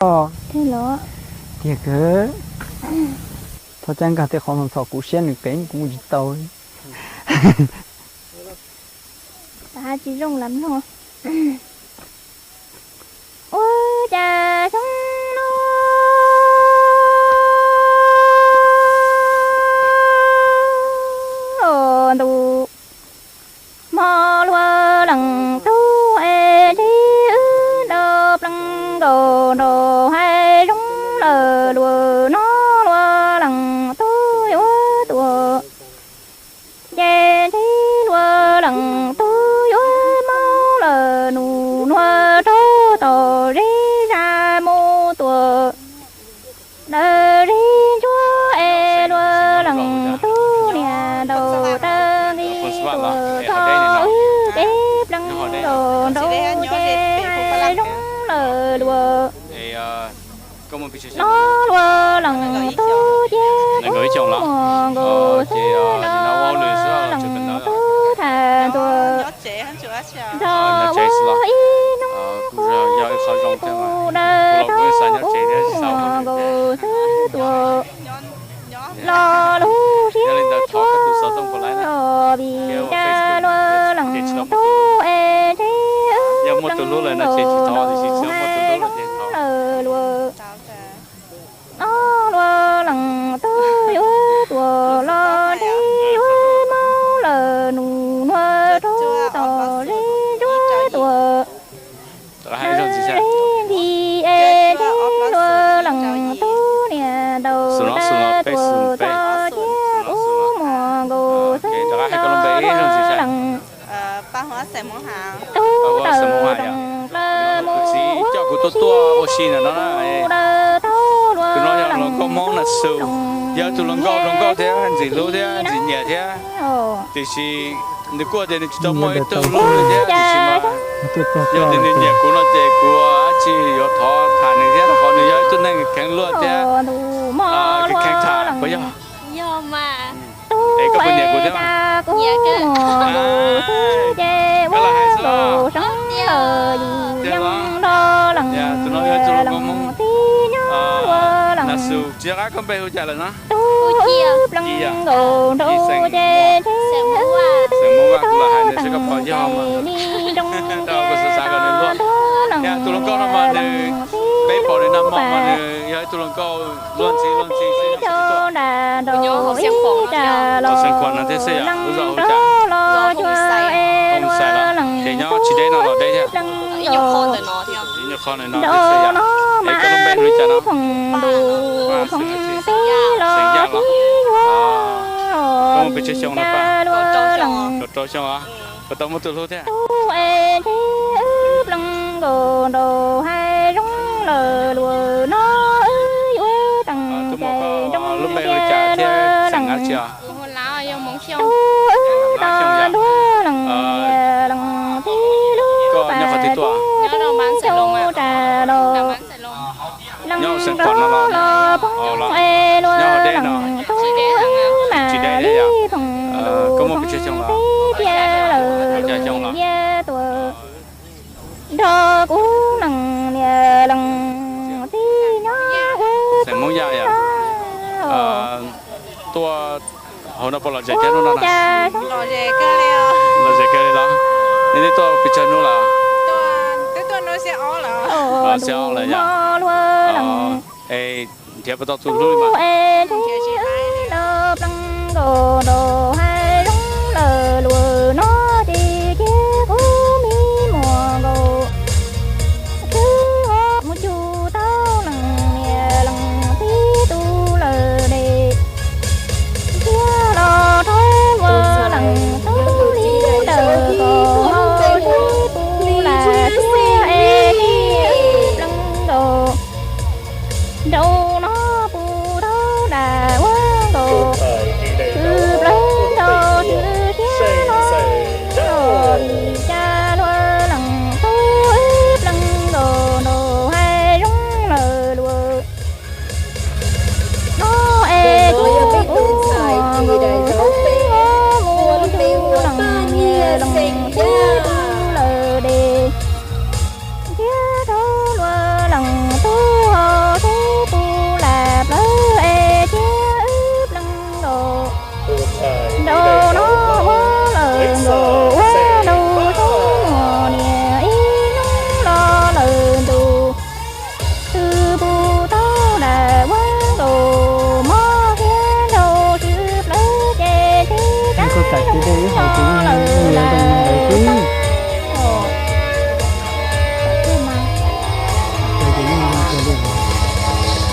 Tiag kawg. Txhob cab nkag tej qhov no txog kuv siab nws pem kuv mus tsis tau. Tsis zoo lam no. Ua cas xyoo no ntuj hmo luaj leej tub es ntsib wb nrau plees nkaus nraum hav zoov lawm luag no luaj leej tub yuav tuaj. Ces ntsib luag leej tub yuav mob lawm nus nuag raug tom zeb zaj mus tuaj. Daws zeb ntsuab es luag leej tub niam ntaus taw nqi tuaj txog wb ces plees nkaus nraum ces hav zoov lawm luag no luag leej tub ces kuv muag nkaus xwb no luag leej tub tham tuaj. Nrog ua ib hnub kuv daws tau muag nkaus xwb tuaj. Lo lus siab tshua vim cas luag leej tub es ntsib wb plees nkaus hav zoov lawm luag no luag leej tub yuav tuaj los ntsib wb mob lawm nus nuag raug tom zeb ntsuab tuaj. Nti es ntsib luag leej tub niam ntaus taw tuaj txog tiag kuv muag nkaus xwb no luag leej tub taws rooj plaws mus ua daws tau luag leej tub zoo li no. Yog tus hluas nkauj zoo nkauj thiab ntxim hlub thiab ntxim nyiam thiab, tiam sis nws kuj tias nws tsis tau muaj ib tug hlub li thiab, tiam sis mas yog tias nws nyiam kuv no ces kuv dab tsi yuav thov tham nws thiab, rau qhov nws yog ib tug neeg kheev luag thiab kheev tham puas yog? Es koj puas nyiam kuv thiab? Tus no yog ib tug hluas nkauj Hmoob, Nas Xus, tsis nco qab koj npe hu cas lawm no? Xeem Hmoob, kuv lam hais nws seb koj puas yog mas. Rau kuv xav xav kom nws luag. Tus hluas nkauj no mas nws, peb pom nws nag hmo mas nws yog ib tug hluas nkauj luag ntxhi luag ntxhi xwb. Xeem Khuam no thiab xwb yom, lub zos hu cas? Ces nyob tsis deb no los deb thiab. Ib nyuag qho ntawm no thiab xwb yom. Es koj lub npe hu li cas no? Xeem Yaj los? Koj muaj pes tsawg xyoo no Paj? Kaum rau xyoo os. Puas tau muaj tus hlub thiab? Tus muam koj lub npe hu li cas thiab xeem dab tsi os? Koj nyob qhov twg tuaj? Nyob xeev Khuam no los? Nyob deb no? Tsis deb thiab yom? Koj muaj pes tsawg xyoo los? Xya xyoo los? Nrog kuv leej niam leej txiv nyob ua Xeem Hmoob Yaj yom? Tuaj hauv no puas lom zem thiab hnub no na? Lom zem kawg li los? Nej twb tuaj pes tsawg hnub lawm? Xya ob lawm yom? Es nrhiav puas tau tus hlub li mas? Mus cuag tau leej niam leej txiv tus lawm dej, ntsia los rau luag leej tub li ntawm kom hau ib puv lam tiag es tib wb plees nkaus. Nraum no puv tau dam ua nkaus, wb plees nraum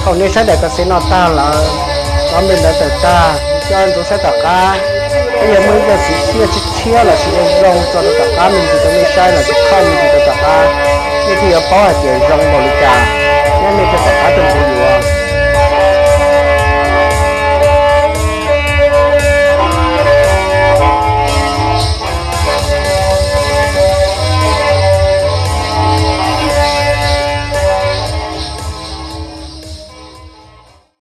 Thaum nej saib daim kas xev no tag lawm, cov me ntawv tawm tag, coj ntsoov saib tom qab. Peb yuav muaj ib co txiv tshiab tshiab tshiab los sis zoo zoo tso rau tom qab me ntsis rau nej saib los sis khoj me ntsis rau tom qab, nej thiaj yuav paub hais tias zoo npaum li cas.